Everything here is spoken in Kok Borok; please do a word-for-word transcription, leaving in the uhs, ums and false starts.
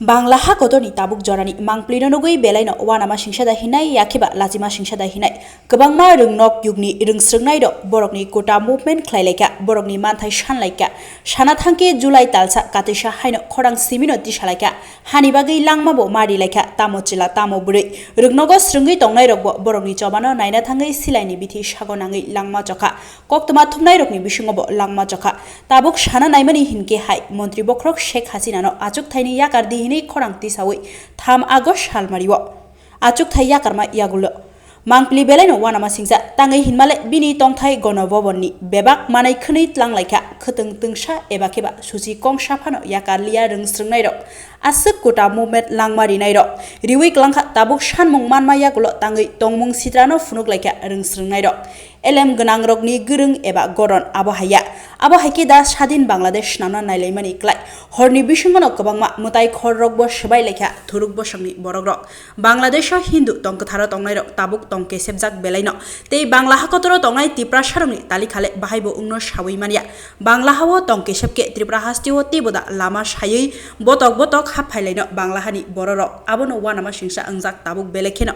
Bangla ha kotorni tabuk jorani mangpli no nugwi belai no uanama singsa da hinai, yakhe ba lachima singsa da hinai. Kwbangma rwngnok yugni rwngsrwngnai rok borokni kota movement khlai laikha, borokni manthai san laikha. Sana thangkhe July talsa katisa haino khorang simi no tisa laikha. Hani bagwi langma bo mari laikha, tamo chwla tamo bwrwi. Rwngnogo srwngwi tongnai rok bo borokni chobano naina thangwi silaini bithi sago nangwi langma chokha. Koktwma thumnai rokni bisingo bo langma chokha. Tabuk sana naimani hinkhe hai, Montri bokhorok Sheikh Hasina no achuk thaini yakar di hinwi khorang tisawi tham August salmario achuk thai yakarma yagulo. Mangpli belai no uanama singsa, tangwi hinmale bini tongthai Gono Bhavan ni bebak manai khwnwi tlang laikha, khwtwng twngsa eba khe ba suchi kongsa phano yakar liya rwngsrwngnai rok. Aswk kota movement langma rinai rok riwi klangkha, tabuk sanmung manma yagulo tangwi tongmung sitrano phunuk laikha rwngsrwngnai rok. Elem gwnang rokni gwrwng eba goron abo haiya. Abo hai khe da sadin Bangladesh swnamna nailaimani klai. Horni bisingo no kwbangma mwtai khor rok bo swbai laikha thuruk bosongni borok rok. Bangladesh o Hindu tong kwtharo tongnai rok tabuk tong kesepjak belai no. Tei Bangla hakotoro tongnai Tiprasa rokni talikhale bahai bo wngno sawi manya. Bangla hao tong kesep khe Tripura haste o teibo da lama saywi botok botok hap phailaino Bangla hani bororok. Abono uanama singsa wngjak tabuk belai kheno.